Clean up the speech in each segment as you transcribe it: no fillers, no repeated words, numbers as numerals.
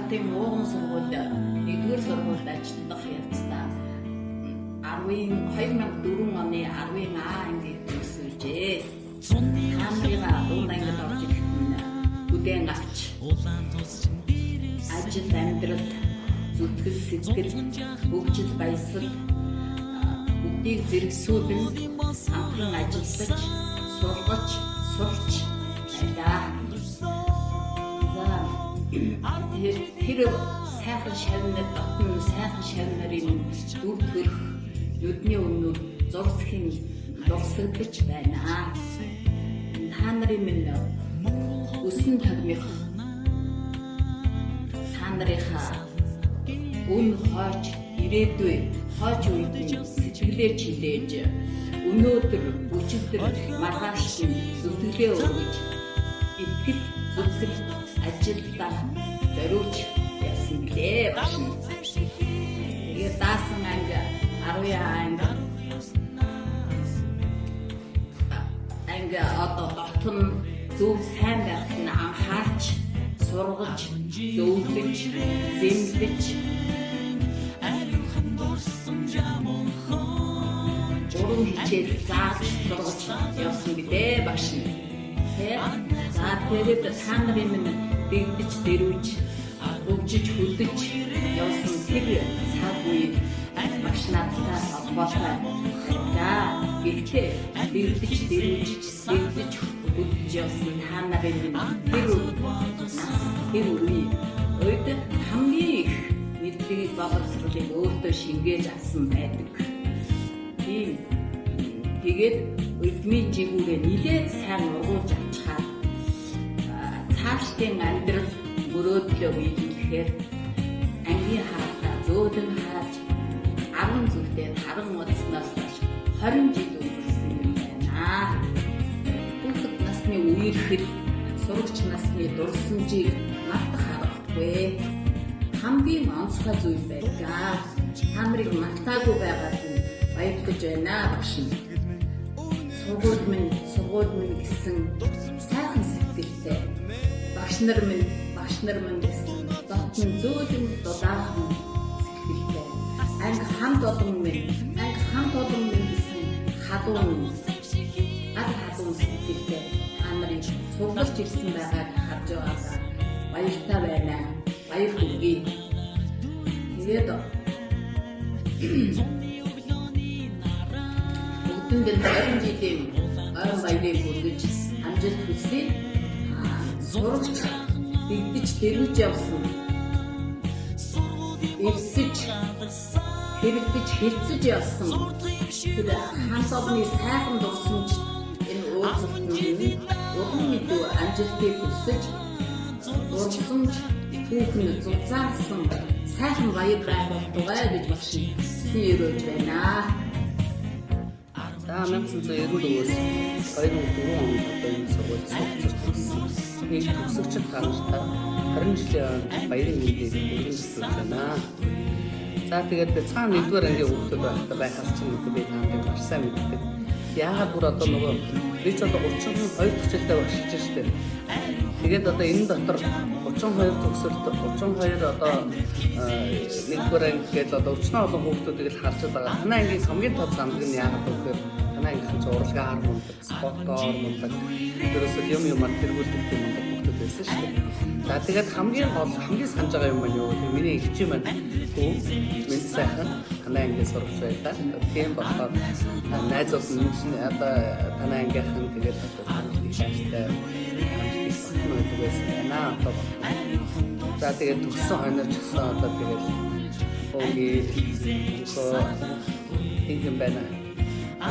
хотын ууган сургууль 1-р сургуульд ажиллах явцдаа 2004 оны 10-ын А ангийг төгсөжээ. Та нарыгаа дунд ангид орж ирэхэд нь бүдээн авч ажил амьдрал зүтгэл сэтгэл хөгжил баясгал бүгдийг зэрэгсүүлэн хамтран ажиллаж сургаж сурч байлаа. За, тэр сайхан шавнар дотн сайхан шавь нарын дүр төрх нүдний өмнө зурсхийн дурсагдаж байна. Та нарын минь өсөн тогмих та нарынхаа үн хойч ирээдүй хойч үед нь сэтгэлээ чилээж өнөөдөр өчигдөр маргааш зүтгэлээ өргөж итгэл зүтгэл ажилдаа зориулж явсан билээ багш нь. Тэгээд даасан анги 10 анги анги одоо дотн зөв сайн байхад нь анхаарч сургаж зөвлөж зэмлэж гурван хичээл зааж сургаж явсан билээ багш нь. Тэ? За, тэгээд та нарын минь дэгдэж дэрвж хөгжиж хөдөж явсан тэр цаг үе багш надтай холбоотой. За, гэхдээ дэгдэж дэрвж дэгдэж хөдөж явсан та нарын минь тэр нас тэр үе үед хамгийн их мэдлэгийг боловсролыг өөртөө шингээж авсан байдаг. Тийм. Тэгээд эрдмийн жигүүрээ нилээд сайн ургуулж авчихаад цаашдын амьдрал мөрөөдлөө биелүүлэхээр ангийн хаалтаа зөөлөн хааж 10 зүгтээ таран удснаас хойш 20 жил өнгөрсөн юм байна. Хүүхэд насны үерхэл, сурагч насны дурсамжийг мартах аргагүй. Хамгийн онцгой зүйл байдаг. Та нарыг мартаагүй байгаад нь баярлаж байна багш нь. Сургууль минь, сургууль минь гэсэн сайхан сэтгэлтэй. Багш нар минь, багш нар минь гэсэн дотн зөөлөн дулаахан сэтгэлтэй. Анги хамт олон минь, анги хамт олон минь гэсэн халуун гал халуун сэтгэлтэй та нарыг цугларч ирсэн байгааг харж байгаадаа баяртай байна. Баяр хүргэе. Тэгээд бүгдэнд нь 20 жилийн ойрон баярыг хүргэж амжилт хүсье. Сурагч дэгдэж дэрвж явсан. Эвсэж хэрэгдэж хэлцэж явсан. Тэр хамт олонны сайхан дурсамж энэ уулзалтанд нь улам илүү амжилтыг хүсэж дурсамж түүхэн зузаансан сайхан баяр байх болтугай гэж багш хүсэн ерөөж байна. За, 1994-өөс 2004 онд одоо энэ сургуульд суралцаж төгссөн. Нэг төгсөгчд та нартай 20 жилийн баярын мэндийг өргөн зөвшөөрч байна. За, тэгээд цаана нэгдүгээр ангийн хүүхдүүд байхдаа байхаас чинь би та нарыг маш сайн мэддэг. Яагаад бүр одоо нөгөө би ч одоо 32 дахь жилдээ багшилж штэ. Тэгээд одоо энэ дотор 32 төгсөлт 32 одоо нэгдүгээр анги гээд одоо өчнөө олон хүүхдүүдийг л харж байгаа. Танай ангийн хамгийн тод сандаг нь яагаад вэ гэхээр танай ангийнхан ч урлагаар мундаг, спортоор мундаг. Ерөөсөө юм юмар тэргүүлдэг тийм мундаг хүүхдүүд байсан шүү дээ. За, тэгээд хамгийн гол хамгийн санаж байгаа юм маань юу гэхээр миний эгчийн маань хүү минь сайхан танай ангийн сурагч байлаа. Тийм болохоор найзууд нь чинь одоо танай ангийнхан тэгээд одоо танай их ааштай их батн байдаг байсан байна. Одоо бол. За, тэгээд төгссөн хойноо ч гэсэн одоо тэгээд өөгийн өнгөө юм байна.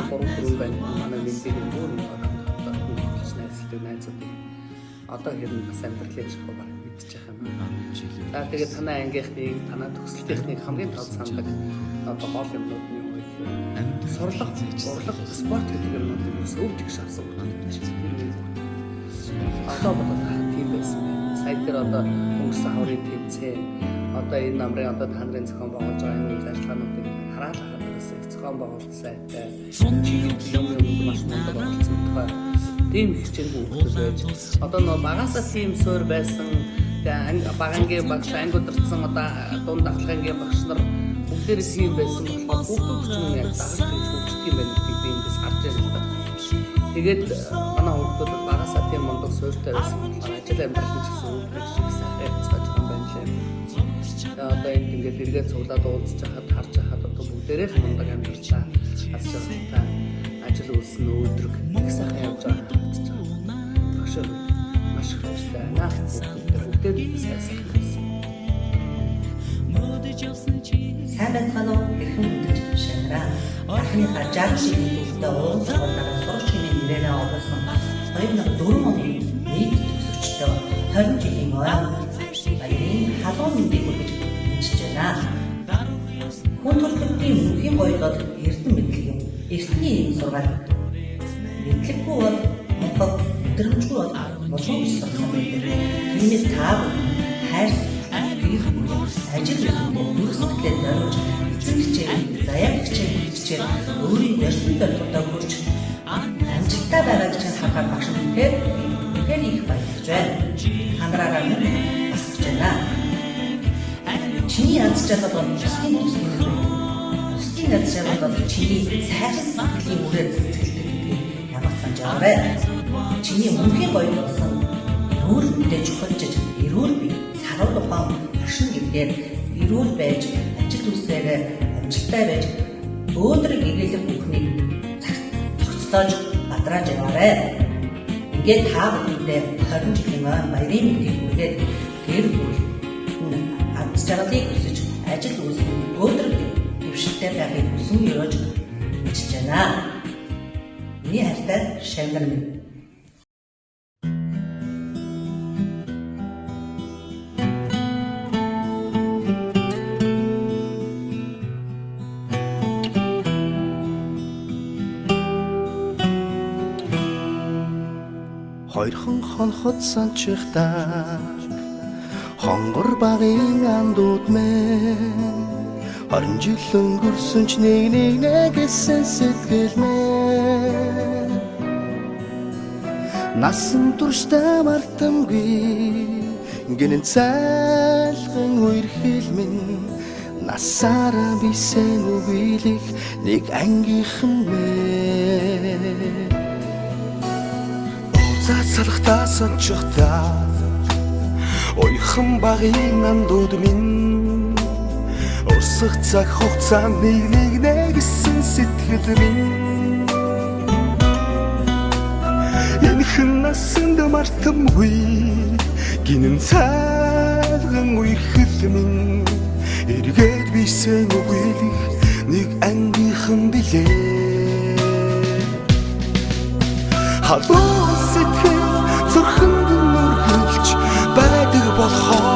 Гурван дөрвөн байна. Манай мэндийг бүр одоо хөтлөж найзлдаг найзуудыг одоо хэрэг бас амьдралын чухал баг мэдчих юм аа. За, тэгээд танай ангийнхныг, танай төгсөлтийнхнийг хамгийн тод сандаг одоо гол юмнууд нь юу вэ гэхээр сурлага, урлаг, спорт гэдэг юмнуудыг бас өв тэгш авсан хүмүүс гэж тэр үеийн хүүхдүүд. Одоо бодоод харахад тийм байсан байна. Сая тэр одоо өнгөрсөн хаврын тэмцээн, одоо энэ намрын одоо та нарын зохион байгуулж байгаа энэ үйл ажиллагаануудыг хараад хахад ерөөсөө их зохион байгуулалт сайтай, юм юмд маш мундаг оролцсон тухай тийм хичээнгүй хүүхдүүд байж одоо нөгөө багасаа тийм суур байсан. Тэгээ бага ангийн багш, анги удирдсан одоо дунд ахлах ангийн багш нар бүгдээрээ тийм байсан болохоор хүүхдүүд ч мөн яг дагаж тэгж хөгждөг юм байна гэдгийг би эндээс харж байна л да. Тэгээд манай хүүхдүүд багасаа тийм мундаг суурьтай байсан болохоор ажил амьдрал нь ч гэсэн хүүхдүүд шиг сайхан явцгааж байгаа юм байна лээ. Тэгээ одоо энд ингээд эргээд цуглаад уулзч хахад харж хахад одоо бүгдээрээ л мундаг амьдралаа аз жаргалтай ажил үйлсэн өөдрөг их сайхан явж байгаа харагдаж байгаа. Багшийн хувьд маш их баяртай байна. Хүүхдүүдтэй бүгдээр сайн сайхан байсан. Сайн байцгаана уу? Эрхэм хүндэт шанараа. Анхныхаа 60 жилийн түүхтэй уран сургуулиараа сурагч хэмээн нэрээрээ оруулсан 2004 оны нийт төгсөгчдөө 20 жилийн ойн баярын халуун мэндийг хүргэж мэдчилж байна. Хүн төрөлхтний мөнхийн гоёл бол эрдэм мэдлэг юм. Эртний ийм сургаал. Мэдлэггүй бол мунхаг, мэдрэмжгүй бол мулгуу гэж сурсан байдаг. Түүнээс та бүхэн хайр, гэр бүл, ажил үйлдэл зүрх сэтгэлээ зориулж эцэг хичээл, заяа хичээл хичээл өөрийн зорьсон зорилгодоо хүрч амжилттай байгаа гэж харахаар багш үнэхээр үнэхээр их баярлаж байна. Та нараараа мөн басж байна. Чиний аз жаргал бол бусдын төсөөлөл байдаг. Бусдын аз жаргал бол чиний сайхан сэтгэлийн үрээр цэцгэлдэг гэдгийг ямар санаж аваарай. Чиний мөнхийн гоёл болсон эрүүл мэндэ чухалчиж эрүүл бие, саруул ухаан оршин гэдгээр эрүүл байж, ажил үйлсээрээ амжилттай байж өөдрөг гэрээлэх бүхнийг зохицлоож бадрааж яваарай. Ингээд та бүхэндээ 20 жилийн ойн баярын мэндийг хүргээд гэр бүл аз жаргалыг хүсэж ажил үйлс нь өөдрөг дэвшилтэй байхыг хүсэн ёроож мэдчилж байна. Миний хайртай Шавнар минь. Хоёрхан хонхот санчихдаг хонгор багын андууд мэн 20 жил өнгөрсөн ч нэг нэг нэ гэсэн сэтгэл мэн насан туршдаа мартамгүй гинэн цайлган үерхэл минь насаараа бисэн үгүйлэх нэг ангийнхан мэн уулзаад салхтаа сончихдаа уяхан багын андууд минь урсах цаг хугацаа нэг нэг нэ гэсэн сэтгэл минь энхэн насанд мартамгүй гинэн цайлган үерхэл минь эргээд бисэн үгүйлэх нэг ангийнхан билээ. Халуун сэтгэл зүрхэнд нүргэлж байдаг болохоор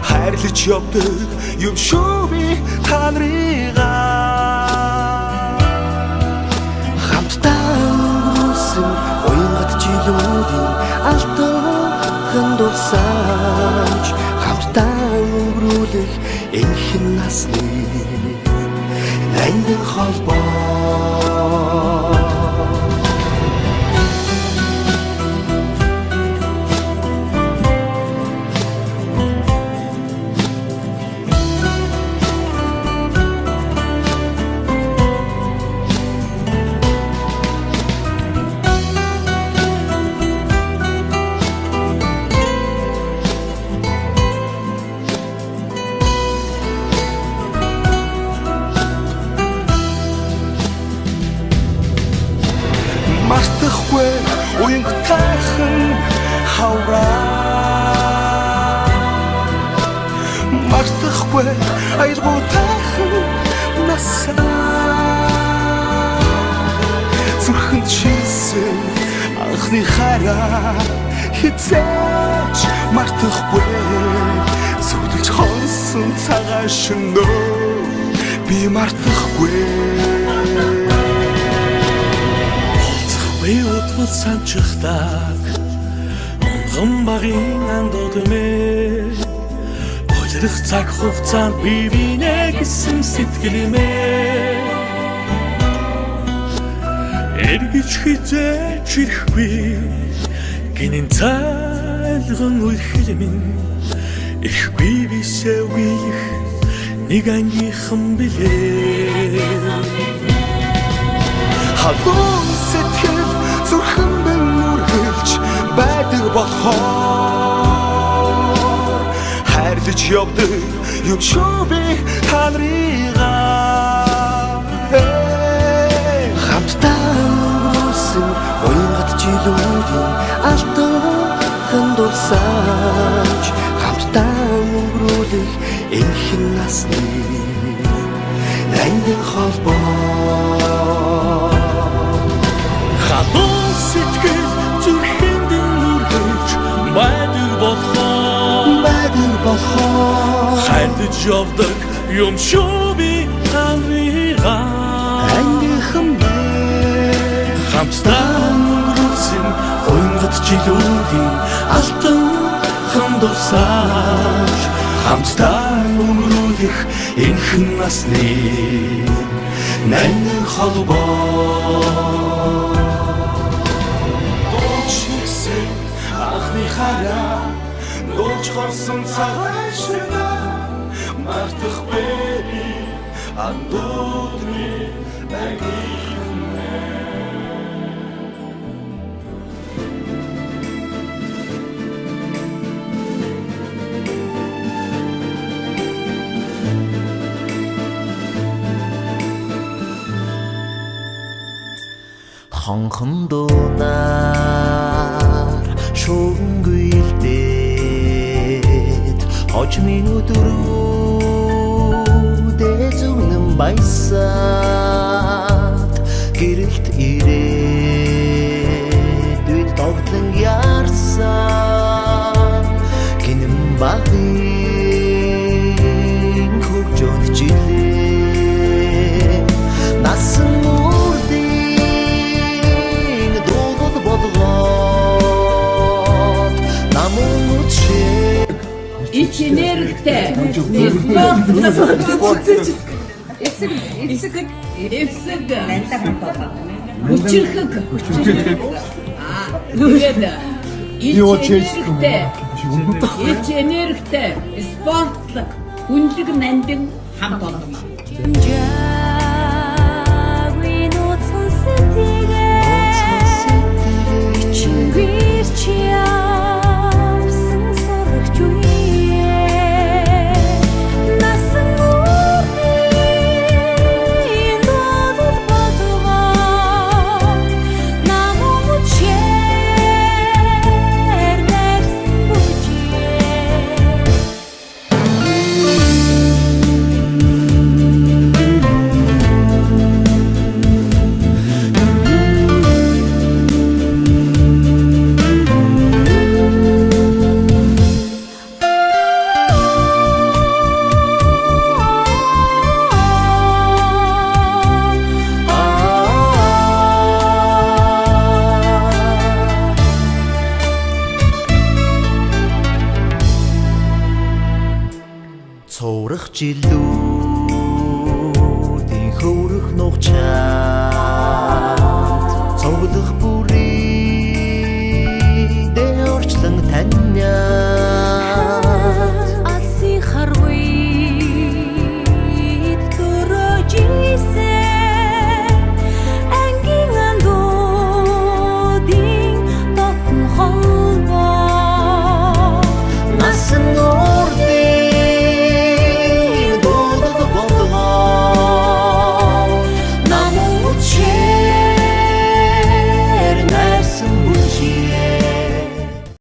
хайрлаж явдаг юм шүү би та нарыгаа хамтдаа өнгөрүүлсэн уянгат жилүүдийн алтан дурсамж хамтдаа өнгөрүүлэх энхэн насны ангин холбоо. Мартахгүй уянгатайхан хавраа мартахгүй аялгуутайхан насаа зүрхэнд шилсэн анхны хайраа хизээч мартахгүй зүудэлж хонсон цагаан шөнөө би мартахгүй. Би удвал санчихдаг онгон багын андууд мэ улирах цаг хугацаанд би бинэ гэсэн сэтгэл мэ эргэж хизээч ирэхгүй гинэн цайлган Айлган үхэл минь ихгүй бисэвих нэг ангийнхан билээ. Халуун сэтгэл зүрхэнд үргэлж байдаг болохоор хайрлаж явдаг юм шүү би та нарыгаа. Хамтдаа өнгөрүүлсэн уянгат жилүүдийн алтан дурсамж, хамтдаа өнгөрүүлэх энхэн насны нандин холбоо. Халуун сэтгэл зүрхэнд үргэлж байдаг болохоор байдаг болохоор хайрлаж явдаг юм шүү би та нарыгаа. Ангийнхан минь. Хамтдаа өнгөрүүлсэн уянгат жилүүдийн алтан дурсамж, хамтдаа өнгөрүүлэх энхэн насны нандин холбоо. Дууч нэгсэн анхны хараа, дууч хорсон цагаан шиг мартахгүй би андууд минь, ангийнхан. Хонхон дуунаар шүүнгүйлдээд хожмын өдрүүдээ зүгнэн баясаад гэрэлт ирээдүйд догтлон ярсан гинэн багын хөгжөөд жилээ насан үрдийн дуудал болгоод намун үчээ. Ич энергитэй. Спорт. Эсэг эсэг эсэг. Нантаа хамт олон. Хүчирхэг. Хүчирхэг. Аа, тэгээд ич энергитэй. Ич энергитэй. Спортлог, хүнлэг нандин хамт олон. Жаагүй нууцхан сэтгэл Чингэрч явсан сурагч үе Насан үрдийн дуудал болгоод Намун үчээр найрсан бүжээ. Цуврах жилүүд